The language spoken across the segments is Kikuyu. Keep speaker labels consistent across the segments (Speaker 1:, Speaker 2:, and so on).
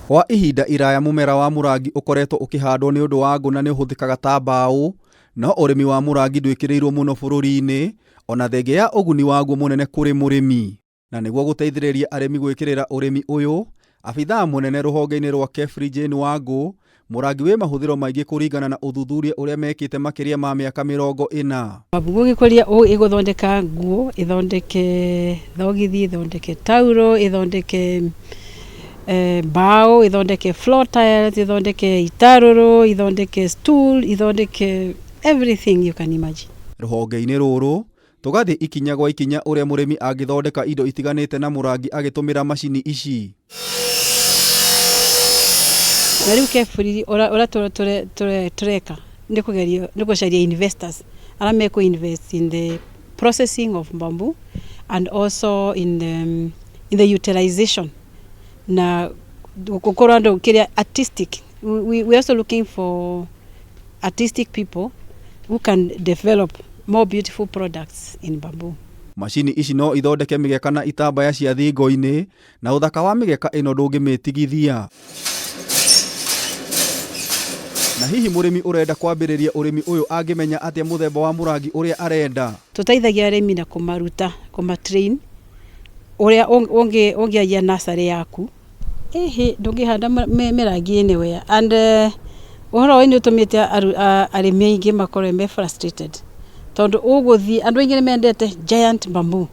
Speaker 1: Kwa ihinda iraya mũmera wa mũrangi ũkoretwo ũkĩhandwo nĩ ũndũ wa ngũ na nĩ ũhũthĩkaga ta mbaũ, no ũrĩmi wa mũrangi ndwĩkĩrĩirwo mũno bũrũri-inĩ ona thengia ya ũguni waguo mũnene kũrĩ mũrĩmi. Na nĩguo gũteithĩrĩria arĩmi gwĩkĩrĩra ũrĩmi ũyũ, abithaa mũnene rũhonge-inĩ rwa KEFRI Jane Wangũ, mũrangi wĩ mahũthĩro maingĩ kũringana na ũthuthuria ũrĩa mekĩte makĩria ma mĩaka 40.
Speaker 2: Ũgĩkũria ĩgũthondeka nguo, ĩthondeke thogithi, ĩthondeke tauro, ĩthondeke mbaũ, ĩthondeke floor tiles, ĩthondeke itarũrũ, ĩthondeke stool, ĩthondeke everything you can imagine.
Speaker 1: Rũhonge-inĩ rũrũ, tũgathiĩ ikinya gwa ikinya ũrĩa mũrĩmi angĩthondeka indo itiganĩte na mũrangi agĩtũmĩra macini ici.
Speaker 2: Na rĩu KEFRI ũrĩa tũreka nĩ kũgeria nĩ gũcaria investors arĩa mekũ invest in the processing of bamboo and also in the utilization na gũkorwo andũ kĩrĩa artistic. We also looking for artistic people who can develop more beautiful products in bamboo.
Speaker 1: Macini ici no ithondeke mĩgeka na itambaya cia thingo-inĩ na ũthaka wa mĩgeka ĩno ndũngĩmĩtigithia. Na hihi mũrĩmi ũrenda kwambĩrĩria ũrĩmi ũyũ angĩmenya atĩa mũthemba wa mũrangi ũrĩa arenda?
Speaker 2: Tũteithagia arĩmi na kũmaruta, kũmatrain ũrĩa ũngĩanjia nursery yaku. Ĩhĩ, ndũngĩhanda mĩrangi anywhere and ũhoro ũyũ nĩ ũtũmĩte arĩmi aingĩ makorwo me frustrated tondũ ũgũthiĩ andũ aingĩ nĩ mendete giant bamboo.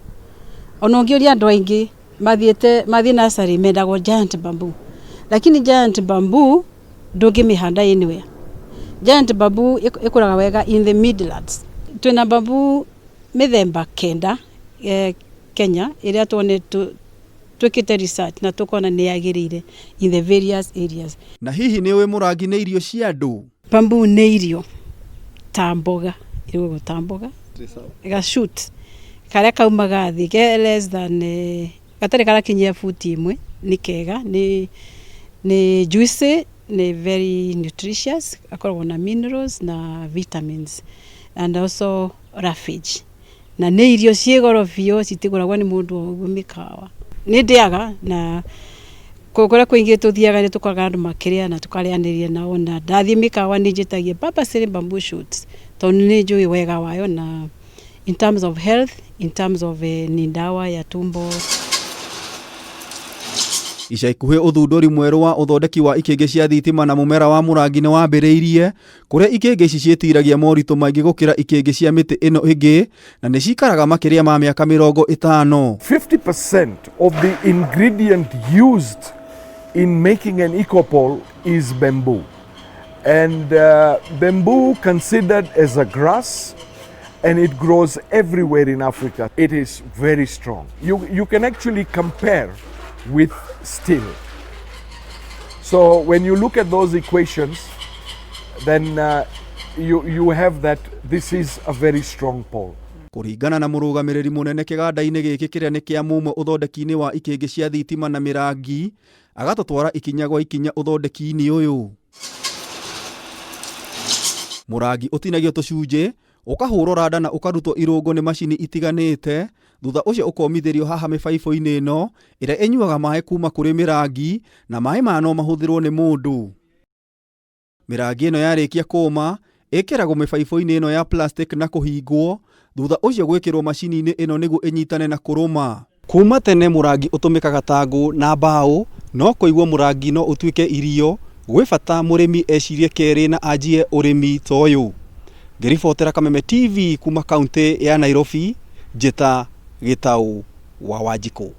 Speaker 2: Ona ũngĩũria andũ aingĩ mathiĩte mathiĩ nursery mendagwo giant bamboo, lakini giant bamboo ndũngĩmĩhanda anywhere. Giant bamboo ĩkũraga wega in the midlands. Twĩna bamboo mĩthemba 9 Kenya ĩrĩa tuone twĩkĩte research na tũkona nĩ yagĩrĩire in the various areas.
Speaker 1: Na hihi nĩ ũĩ mũrangi nĩ irio cia andũ?
Speaker 2: Bamboo nĩ irio ta mboga, ĩrugagwo ta mboga, ga shoot karĩa kaumaga thĩ ke less than gatarĩ karakinyia buti 1, nĩ kega, nĩ juicy, nĩ very nutritious, gakoragwo na minerals na vitamins and also roughage, na nĩ irio ciĩ goro biũ, citigũragwo nĩ mũndũ o ũguo mĩkawa. Nĩ ndĩaga na kũrĩa kũingĩ tũthiaga nĩ tũkoraga andũ makĩrĩa na tũkarĩanĩria nao, na ndathiĩ mĩkawa nĩ njĩtagia purposely bamboo shoots tondũ nĩ njũĩ wega wayo na in terms of health, in terms of ni dawa ya tumbo.
Speaker 1: Ica ikuhĩ ũthundũri mwerũ wa ũthondeki wa ikĩngĩ cia thitima na mũmera wa mũrangi nĩ wambĩrĩirie, kũrĩa ikĩngĩ ici ciĩtiragia moritũ maingĩ gũkĩra ikĩngĩ cia mĩtĩ ĩno ĩngĩ na nĩ cikaraga makĩria ma mĩaka 50.
Speaker 3: 50% of the ingredient used in making an ecopole is bamboo. And bamboo considered as a grass, and it grows everywhere in Africa. It is very strong. You can actually compare with steel. So when you look at those equations, then you have that this is a very strong pole.
Speaker 1: Kũringana na mũrũgamĩrĩri mũnene kĩganda-inĩ gĩkĩ kĩrĩa nĩ kĩa mũmwe ũthondeki-inĩ wa ikĩngĩ cia thitima na mĩrangi, agatũtwara ikinya gwa ikinya ũthondeki-inĩ ũyũ. Mũrangi ũtinagio tũcunjĩ, ũkahũrwo randa na ũkarutwo irũngo nĩ macini itiganĩte, thutha ũcio ũkomithĩrio haha mĩbaibũ-inĩ ĩno ĩrĩa ĩnyuaga maĩ kuma kũrĩ mĩrangi, na maĩ maya no mahũthĩrwo nĩ mũndũ. Mĩrangi ĩno yarĩkia kũma, ĩkĩragwo mĩbaibũ-inĩ ĩno ya plastic na kũhingwo, thutha ũcio gwĩkĩrwo macini-inĩ ĩno nĩguo ĩnyitane na kũrũma. Kuma tene mũrangi ũtũmĩkaga ta ngũ na mbaũ, no kũigua mũrangi no ũtuĩke irio, gwĩ bata mũrĩmi ecirie kerĩ na anjie ũrĩmi ta ũyũ. Ngĩribotera Kameme TV kuma kaunti ya Nairobi, njĩta Gĩtaũ wa Wanjikũ.